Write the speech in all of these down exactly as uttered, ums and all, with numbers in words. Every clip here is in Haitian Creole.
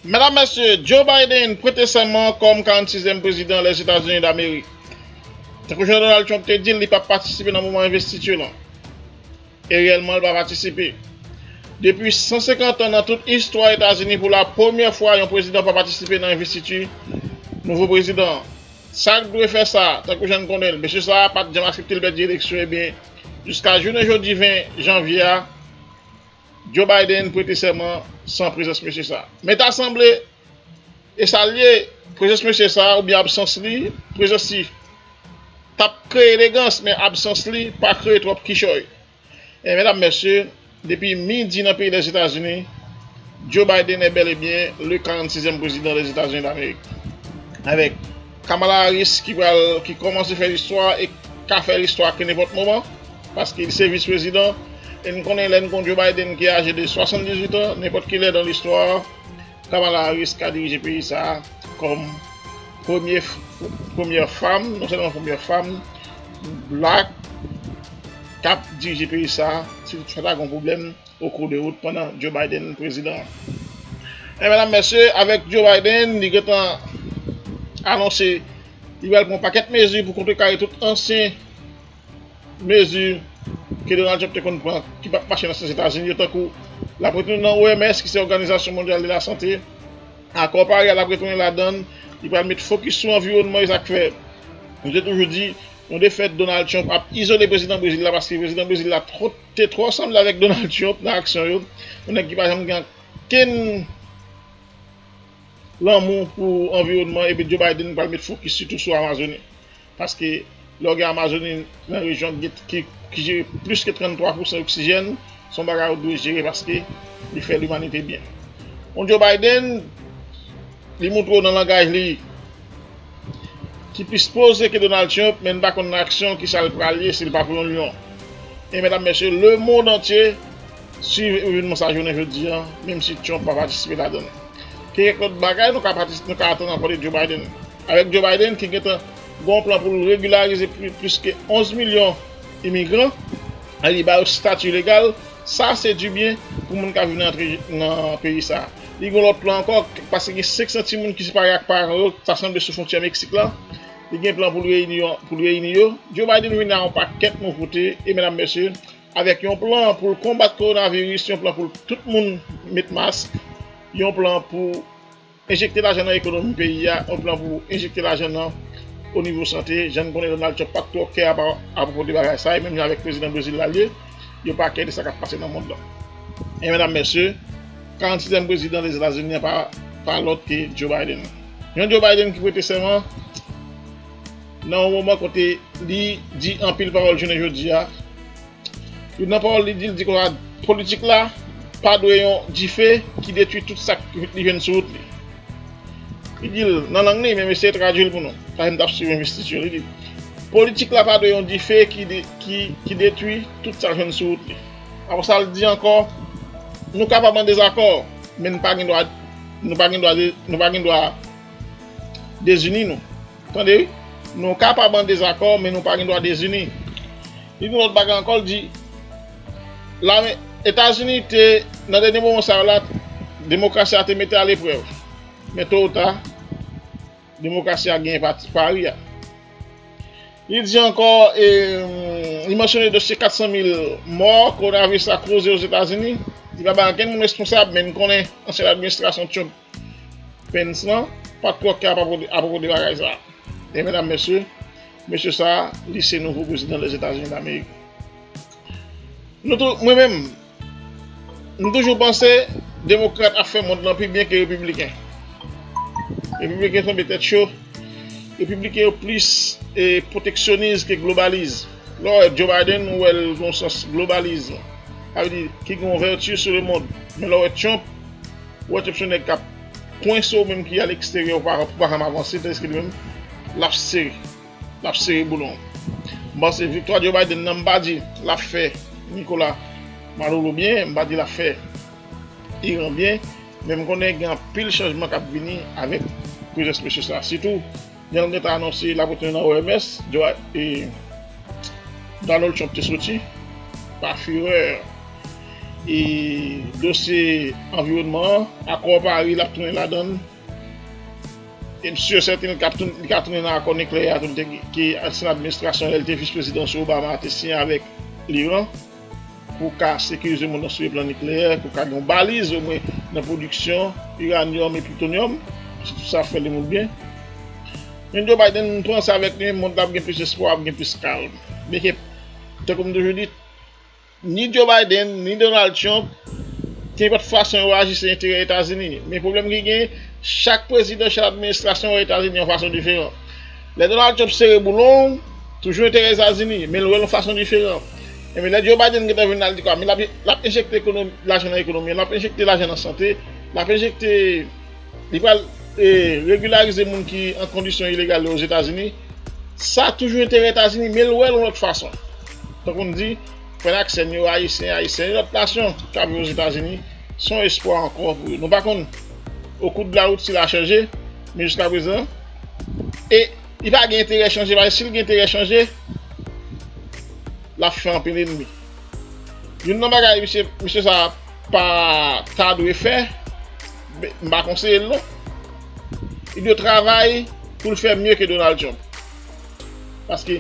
Medam, mesye, Joe Biden prete sèman kòm karannsizyèm prezidan Lèzetazini Damerik. Tankou jan Donald Trump te di l, li p ap patisipe nan moman envestiti lan. E reyèlman, li pa patisipe. Depi san senkant an, nan tout istwa Etazini, pou la premyè fwa, yon prezidan pa patisipe nan envestiti nouvo prezidan an. Sa k dwe fè sa, tankou jan n konnen l, mesye sa a pa t janm aksepte l pèdi eleksyon, ebyen, jiska jounen jodi ven janvye a, Joe Biden prete sèman san prezans mesye sa a. Men ta sanble, e sa l ye, prezans mesye sa a oubyen absans li, prezans li t ap kreye elegans, men absans li pa kreye twòp kichòy. E medam, mesye, depi midi nan peyi Lèzetazini, Joe Biden est bel et bien le karannsizyèm prezidan Lèzetazini Damerik. Avèk Kamala Harris ki pral, ki kòmanse fè listwa e ka fè listwa ke nenpòt moman, paske li se vis prezidan. E n konnen lè n gon Joe Biden ki aje de swasanndizuit an, nenpòt ki lè dan listwa, Kamala Harris ka dirije peyi sa a kòm premye, premyè fanm, non sèlman premyè fanm black k ap dirije peyi sa a, si toutfwa ta gon pwoblèm o kou de wout pandan Joe Biden prezidan an. E medam, mesye, avèk Joe Biden, li gentan anonse li pral pran yon pakèt mezi pou kontrekare tout ansyen mezi ke Donald Trump te konn pran ki p ap mache nan Lèzetazini yo, tankou l ap retounen nan O M S, ki se Òganizasyon Mondyal de la Sante, akò Pari a, l ap retounen ladan l, li pral met fokis sou anviwònman, e sa k fè nou te toujou di, yon defèt Donald Trump ap izole prezidan Brezil la, paske prezidan Brezil la twò, te twò sanble avèk Donald Trump nan aksyon yo, yon nèg ki pa janm gen ankenn lanmou pou anviwònman, epi Joe Biden pral met fokis sitou sou Amazoni. Paske lè w gen Amazoni nan rejyon ki, ki, ki jere plis ke tranntwa pousan oksijèn, se yon bagay ou dwe jere paske li fè limanite byen. Bon, Joe Biden, li montre w nan langaj li ki plis poze ke Donald Trump, men n pa konn nan aksyon kisa l pral ye si l pa pran yon lyon. E medam, mesye, lemonn antye swiv evènman sa jounen jodi a, menm si Trump pa patisipe ladan l. Gen kèk lòt bagay nou ka patis-, nou ka atann ankò de Joe Biden. Avèk Joe Biden ki gentan gen yon plan pou l regilarize pli-, plis ke onz milyon imigran, e li ba yo stati legal, sa se di byen pou moun k ap viv nan, nan peyi sa a. Li gen lòt plan ankò, paske gen senk san timoun ki separe ak paran yo, sa sanble sou fwontyè Meksik la. Li gen plan pou l reyini yo, pou l reyini yo. Joe Biden vini a yon pakèt nouvote, e medam, mesye, avèk yon plan pou l konbat kowonaviris, yon plan pou l tout moun met mask, yon plan pou enjekte lajan nan ekonomi peyi a, yon plan pou enjekte lajan nan o nivo sante. Jan n konnen Donald Trump pa t twò kè apa-, apwopo de bagay sa, e menm jan avèk prezidan Brezil la l ye, yo pa kè de sa k ap pase nan mond lan. E medam, mesye, karannsizyèm prezidan Lèzetazini an pa, pa lòt ke Joe Biden. Yon Joe Biden ki prete sèman nan yon moman kote li di anpil pawòl jounen jodi a, youn nan pawòl li di, li di konsa, politik la pa dwe yon dife ki detwi tout sa k li jwenn sou wout li. Li di l nan lang li, men m eseye tradui l pou nou, paske m t ap swiv envestiti yo. Li di, politik la pa dwe yon dife ki de-, ki, ki detwi tout sa k jwenn sou wout li. Apre sa, l di ankò, nou kapab an dezakò, men nou pa gen dwa, nou pa gen dwa de-, nou pa gen dwa dezini nou. Tande wi, nou kapab an dezakò, men nou pa gen dwa dezini. Li di yon lòt bagay ankò, l di, lame, Etazini te, nan dènye moman sa yo la, demokrasi a te mete aleprèv. Men to ou ta, demokrasi a genyen pati pari a. Li di ankò, e, li mansyone dosye kat san mil mò kowonaviris la koze Ozetazini. Li pa bay ankenn moun responsab, men n konnen ansyen administrasyon Trump Pence lan pa t twò kè apwopo de, apwopo de bagay sa a. E medam, mesye, mesye sa a, li se nouvo prezidan Lèzetazini Damerik. Nou tou, mwen menm, m toujou panse demokrat ap fè mond lan pi byen ke repibliken. Repibliken tonbe tèt cho. Repibliken yo plis, e, pwoteksyonis ke globalis. Lè w wè Joe Biden, ou wè l gen yon sans globalis. Sa vle di, ki gen yon vèti sou lemonn. Men lè w wè Trump, ou wè Trump se yon nèg k ap kwense w menm ki aleksteryè, ou pa, ou pa janm avanse, tandiske li menm, l ap sere. L ap sere boulon. M panse viktwa Joe Biden nan, m pa di l ap fè Nicolas Maduro byen, m pa di l ap fè Iran byen, men m konnen gen anpil chanjman k ap vini avèk prezans mesye sa a. Sitou, jan l gentan anonse l ap retounen nan O M S, Joe, e, Donald Trump te soti pa firè e dosye anviwònman an, akò Pari, l ap tounen ladan l. E m si e sèten, li ka tounen, li ka tounen nan akò nikleyè a tou, ki, ki ansyen administrasyon, lè l te vis prezidan sou Obama, te siyen avèk Liran pou ka sekirize mond nan sou le plan nikleyè, pou ka gen yon baliz omwen nan pwodiksyon iranyòm e plitonyòm, si tout sa fè lemonn byen. Men Joe Biden, m panse avèk li, mond la ap gen plis espwa, ap gen plis kalm. Byenke, tankou m toujou di, ni Joe Biden, ni Donald Trump, kenpòt fason yo aji, se enterè Etazini. Men pwoblèm ki gen, chak prezidan, chak administrasyon wè Etazini yon fason diferan. Lè Donald Trump sere boulon, toujou enterè Etazini, men l wè l yon fason diferan. Ebyen, lè Joe Biden gentan vin la, l di kwa, men l ap, l ap enjekte ekonomi, lajan nan ekonomi, l ap enjekte lajan nan sante, l ap enjekte, li pral, e, regilarize moun ki an kondisyon ilegal yo Ozetazini. Sa toujou enterè Etazini, men l wè l yon lòt fason. Tankou n di, frè n ak sè n yo, Ayisyen, Ayisyèn, lòt nasyon k ap viv Ozetazini, se yon espwa ankò pou yo. Nou pa konn, au cours de la route, si l a chanje, men jiskaprezan, e li pa gen enterè chanje, paske si l gen enterè chanje, l ap fè anpil enmi. Youn nan bagay misye, misye sa a pa ta dwe fè, m pa konseye l non. Li dwe travay pou l fè mye ke Donald Trump. Paske,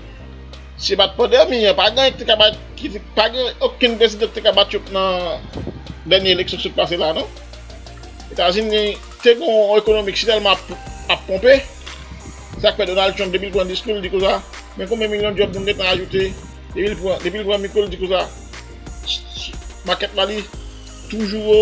se pa t pandemi an, pa gen ki te ka bat, ki te, pa gen okenn prezidan ki te ka bat Trump nan dènye eleksyon k sot pase la, non. Etazini te gen yon ekonomi ki sitèlman ap, ap ponpe. Sa k fè Donald Trump, depi l pran diskou, l di konsa, men konbyen milyon djòb nou gentan ajoute. Depi l pran, depi l pran mikwo, l di konsa, makèt la li toujou wo.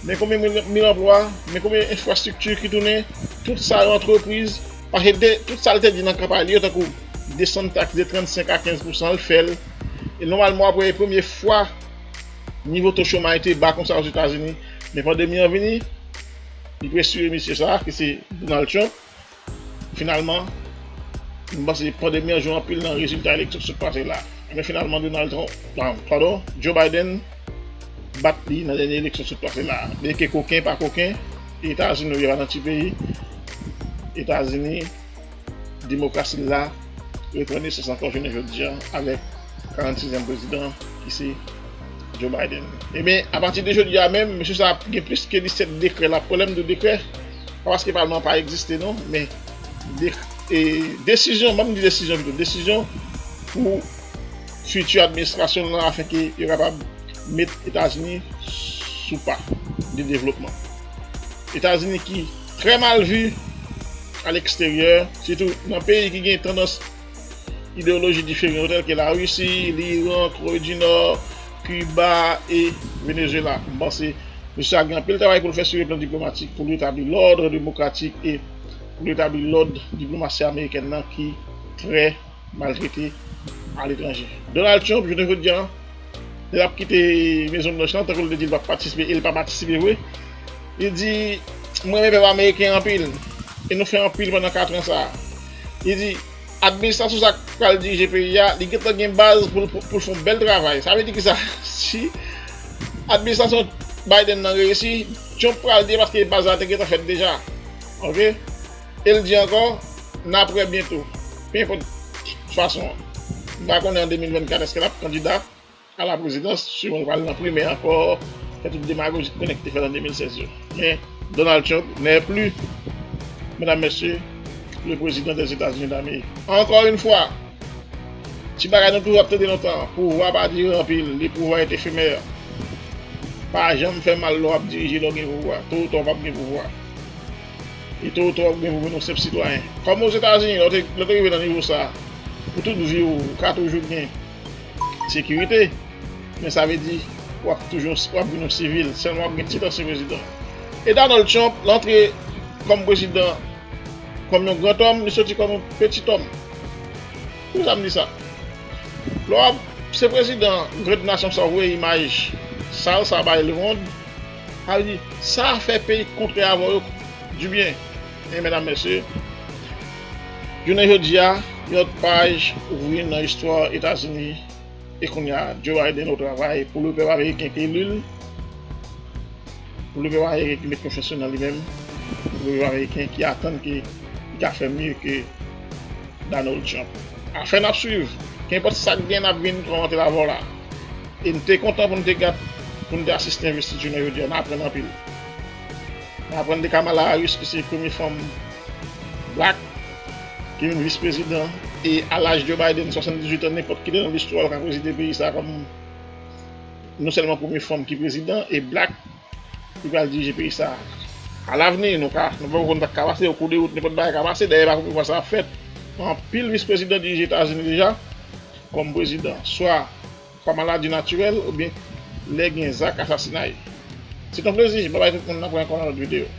Men konbyen mil, mil anplwa, men konbyen enfrastrikti ki tounen, tout sa yo antrepriz. Paske de, tout sa l te di nan kanpay li yo, tankou desann taks de trannsenk a kenz pousan, l fè l. E nòmalman, w ap wè, e premye fwa nivo to chomaj te ba konsa Ozetazini. Men pandemi an vini, li presire mesye sa a, ki se Donald Trump. Finalman, m panse pandemi an jwe anpil nan rezilta eleksyon k sot pase la. Men finalman, Donald Trump, pa-, padon, Joe Biden bat li nan dènye eleksyon k sot pase la. Byenke koken pa koken, Etazini oubyen pa nan ti peyi, Etazini, demokrasi l la reprann nesans ankò jounen jodi a avèk karannsizyèm prezidan ki se Joe Biden. Ebyen, apati de jodi a menm, mesye sa a gen plis ke disèt dekrè l ap pran. Lè m di dekrè, pa paske palman an pa egziste non, men de, e, desizyon, ban m di desizyon pito, desizyon pou fiti administrasyon l lan afin ke yo kapab met Etazini sou pa de devlopman. Etazini ki trè mal vi a leksteryè, sitou nan peyi ki gen tandans ideyoloji diferan yo, tèl ke Larisi, Liran, Kore di Nò, Kiba e Venezuela. M panse mesye a gen anpil travay pou l fè sou le plan diplomatik, pou l retabli lòd demokratik e pou l retabli lòd diplomasi amerikèn nan ki trè maltrete aletranje. Donald Trump, jounen jodi a, lè l ap kite Mezon Blanch lan, tankou l te di l p ap patisipe, e l pa patisipe vre, li di, "Mwen renmen pèp ameriken anpil, e nou fè anpil pandan kat an sa a." Li di, administrasyon sa k pral dirije peyi a, li gentan gen baz pou l, pou l fè yon bèl travay. Sa vle di kisa? Si administrasyon Biden nan reyisi, Trump pral deye paske baz la te gentan fèt deja. Oke? E l di ankò, n ap wè byento. Pe enpòt fason an. M pa konnen an de mil vennkat èske l ap kandida a la prezidans, sinon l pral nan primè ankò, fè tout demagoji konnen ki te fèt an de mil sèz yo. Men Donald Trump n'est plus, mesdames, messieurs, le président des États-Unis d'Amérique. Encore une fois, ti bagay nou toujou ap tande lontan, pouvwa pa dire anpil, le pouvoir est éphémère. Pa janm fè mal lè w ap dirije, lè w gen pouvwa. To ou ta w p ap gen pouvwa. E to ou ta w ap gen pou vin yon senp sitwayen. Kòm Ozetazini, lè w te, lè w te rive nan nivo sa a, pou tout vi w, ou ka toujou gen sekirite, men sa vle di w ap toujou, w ap vin yon sivil, sèlman w ap gen tit ansyen prezidan. E Donald Trump, l antre kòm prezidan, kòm yon grandòm, li soti kòm yon petitòm. Poukisa m di sa? Lè w ap, se prezidan grand nasyon sa, w voye imaj sal sa bay lemonn, sa vle di, sa fè peyi k kontrè avè w yo dibyen. Men medam, mesye, jounen jodi a, yon lòt paj ouvri nan istwa Etazini. E kounye a, Joe Biden o travay pou lepèp ameriken ki eli l, pou lepèp ameriken ki met konfyans yo nan li menm, pou lepèp ameriken ki atann ke li ka fè mye ke Donald Trump. Afè n ap swiv. Kenpòt sa k gen, n ap vin kòmante l avè w la. E m te kontan pou n te gad Moun te asiste envestiti nou jodi a, n aprann anpil. N aprann de Kamala Harris, ki se premye fanm black ki vin vis prezidan, e a laj Joe Biden, swasanndizuit an, nenpòt ki te nan listwa l ka prezide peyi sa kòm non sèlman premye fanm ki prezidan e black ki pral dirije peyi sa. Alavni, nou ka, nou pa konn sa k ka pase, o kou de wout, nenpòt bagay ka pase, dayè pa premye fwa sa ap fèt. Anpil vis prezidan dirije Etazini deja kòm prezidan, swa pa maladi natirèl oubyen lè gen zak asasinay. Se t on plezi, babay tout moun, n ap wè ankò nan lòt videyo.